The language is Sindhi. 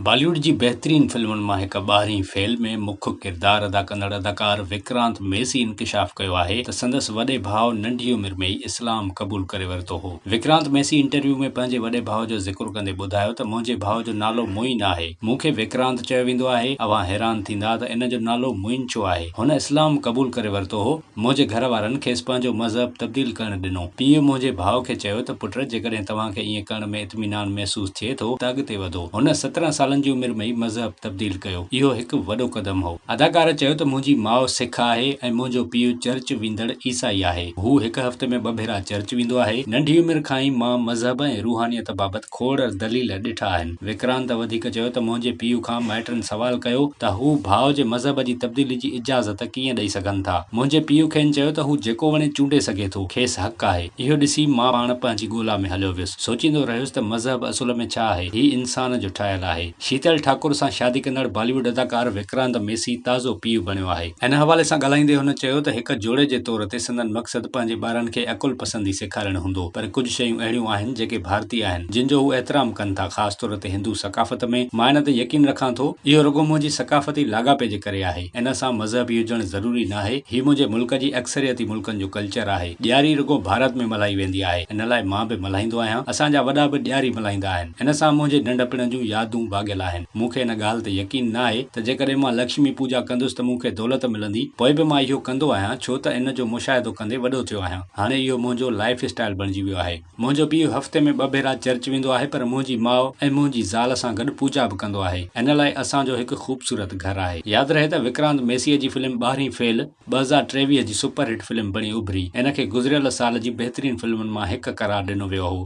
بالي ووڊ جي بهترين فلمن مان هڪ ٻارهين فيل ۾ مک ڪردار ادا ڪندڙ اداڪار وڪرانت ميسي انڪشاف ڪيو آهي ته سندس وڏي ڀاء ننڍي عمر ۾ ئي اسلام قبول ڪري ورتو هو. وڪرانت ميسي انٽرويو ۾ پنهنجي وڏي ڀاء جو ذڪر ڪندي ٻڌايو ته منهنجي ڀاء جو نالو معين آهي، مون کي وڪرانت چيو ويندو آهي، اوهان حيران ٿيندا ته ان جو نالو معين ڇو آهي، هن اسلام قبول ڪري ورتو هو، منهنجي گهر وارن کيس پنهنجو مذهب تبديل ڪرڻ ڏنو، پيء منهنجي ڀاء کي چيو ته پٽ جيڪڏهن توهان کي ائين ڪرڻ ۾ اطمينان محسوس ٿئي ٿو ته اڳتي وڌو. هن 17 سالن جي عمر ۾ ئي مذهب تبديل ڪيو. اهو هڪ وڏو قدم هو. اداڪار چيو ته منهنجي ماء سک آهي ۽ منهنجو پيء چرچ ويندڙ عيسائي آهي. هو هڪ هفتي ۾ ٻه ڀيرا چرچ ويندو آهي. ننڍي عمر کان ئي مان مذهب ۽ روحانيت بابت کوڙ دليل ڏٺا آهن. وڪرانت وڌيڪ چيو ته منهنجي پيء کان مائٽن سوال ڪيو ته هو ڀاء جي مذهب جي تبديلي جي اجازت ڪيئن ڏئي سگهن ٿا. منهنجي پيء کين چيو ته هو جيڪو وڻي چونڊي سگهي ٿو، کيس حق آهي. اهو ڏسي مان پاڻ پنهنجي ڳولا ۾ هليو ويس. سوچيندو رهيس ته مذهب اصل ۾ ڇا آهي؟ هي انسان جو ٺاهيل آهي. شيتل ٺاڪر سان شادي ڪندڙ بالي ووڊ اداڪار وڪرانت ميسي تازو پيء بڻيو آهي. ان حوالي سان ڳالهائيندي هن چيو ته هڪ جوڙي جي طور تي سندن مقصد پنهنجي ٻارن کي عقل پسندي سيکارڻ هوندو پر ڪجهه شيون اهڙيون آهن جيڪي ڀارتي آهن جن جو هو احترام ڪن ٿا خاص طور تي هندو ثقافت ۾ مان ان تي يقين رکان ٿو اهو رڳو منهنجي ثقافتي لاڳاپي جي ڪري آهي ان سان مذهبي هجڻ ضروري ناهي هي منهنجي ملڪ جي اڪثريتي ملڪن جو ڪلچر آهي. ڏياري رڳو ڀارت ۾ ملهائي ويندي آهي، ان لاء مان به ملهائيندو آهيان. اسان جا وڏا به ڏياري ملهائيندا آهن. ان سان منهنجي ننڍپڻ جون يادون واڳيل آهن. مون کي ان ڳالهه تي يقين نه آهي ته جيڪڏهن مان لڪشمي پوڄا ڪندس ته مون کي دولت ملندي. پوء به مان اهو ڪندو آهيان ڇو ته ان جو مشاهدو ڪندي وڏو ٿيو آهيان. هاڻي اهو منهنجو لائيف اسٽائيل بڻجي ويو آهي. منهنجو پيء هفتي ۾ ٻه ڀيرا چرچ ويندو آهي پر منهنجي ماء ۽ منهنجي زال سان گڏ پوڄا به ڪندو آهي. ان لاء اسان جو هڪ خوبصورت گهر آهي. ياد رهي ته وڪرانت ميسيء جي فلم ٻارهين فيل، 2023 جي سپر هٽ فلم بڻي اڀري. ان کي گذريل سال جي بهترين فلمن مان هڪ قرار ڏنو ويو هو.